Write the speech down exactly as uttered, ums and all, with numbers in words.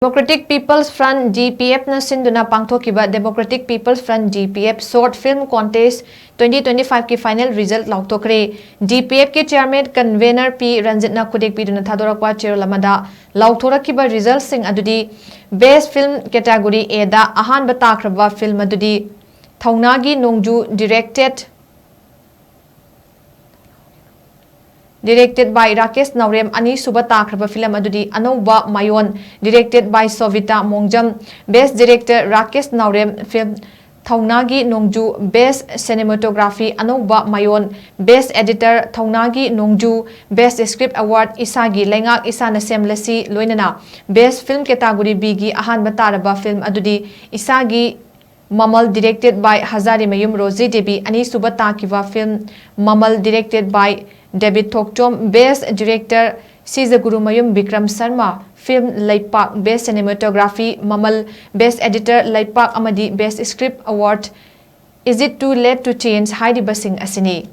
Democratic People's Front, D P F ꯅ ꯁꯤꯟꯗꯨꯅ ꯄꯥꯡꯊꯣꯛꯈꯤꯕ Democratic People's Front, D P F Short Film Contest twenty twenty-five ꯀꯤ final result ꯂꯥꯎꯊꯣꯛꯈ꯭ꯔꯦ꯫ D P F ꯀꯤ chairman convener P ꯔꯟꯖꯤꯠꯅ ꯈꯨꯗꯦꯛ ꯄꯤꯗꯨꯅ ꯊꯥꯗꯣꯔꯛꯄ ꯆꯦꯔꯣꯜ ꯑꯃꯗ ꯂꯥꯎꯊꯣꯔꯛꯈꯤꯕ resultꯁꯤꯡ ꯑꯗꯨꯗꯤ, Best Film category A ꯗ ꯑꯍꯥꯟꯕ ꯇꯥꯈ꯭ꯔꯕ film ꯑꯗꯨꯗꯤ ꯊꯧꯅꯥꯒꯤ ꯅꯣꯡꯖꯨ, directed directed by ꯔꯥꯀꯦꯁ ꯅꯥꯎꯔꯦꯝ꯫ ꯑꯅꯤꯁꯨꯕ ꯇꯥꯈ꯭ꯔꯕ film ꯑꯗꯨꯗꯤ ꯑꯅꯧꯕ ꯃꯌꯣꯟ, directed by ꯁꯣꯚꯤꯇꯥ ꯃꯣꯡꯖꯝ꯫ Best Director Rakesh Naorem. Film ꯊꯧꯅꯥꯒꯤ ꯅꯣꯡꯖꯨ꯫ Best Cinematography ꯑꯅꯧꯕ ꯃꯌꯣꯟ꯫ Best Editor ꯊꯧꯅꯥꯒꯤ ꯅꯣꯡꯖꯨ꯫ Best Script Award ꯏꯁꯥꯒꯤ ꯂꯩꯉꯥꯛ ꯏꯁꯥꯅ ꯁꯦꯝꯂꯁꯤ ꯂꯣꯏꯅꯅ꯫ Best Film category B ꯒꯤ ꯑꯍꯥꯟꯕ ꯇꯥꯔꯕ film ꯑꯗꯨꯗꯤ ꯏꯁꯥꯒꯤ ꯃꯃꯜ, directed by ꯍꯖꯥꯔꯤꯃꯌꯨꯝ ꯔꯣꯖꯤ ꯗꯦꯕꯤ꯫ ꯑꯅꯤꯁꯨꯕ ꯇꯥꯈꯤꯕ film ꯃꯃꯜ, directed by ꯗꯦꯕꯤꯠ Thokchom. Best Director Sijagurumayum Bikram Sharma. Film ꯂꯩꯄꯥꯛ꯫ Best Cinematography ꯃꯃꯜ, Best Editor ꯂꯩꯄꯥꯛ ꯑꯃꯗꯤ Best Script Award Is It Too Late to Change ꯍꯥꯏꯔꯤꯕꯁꯤꯡ ꯑꯁꯤꯅꯤ꯫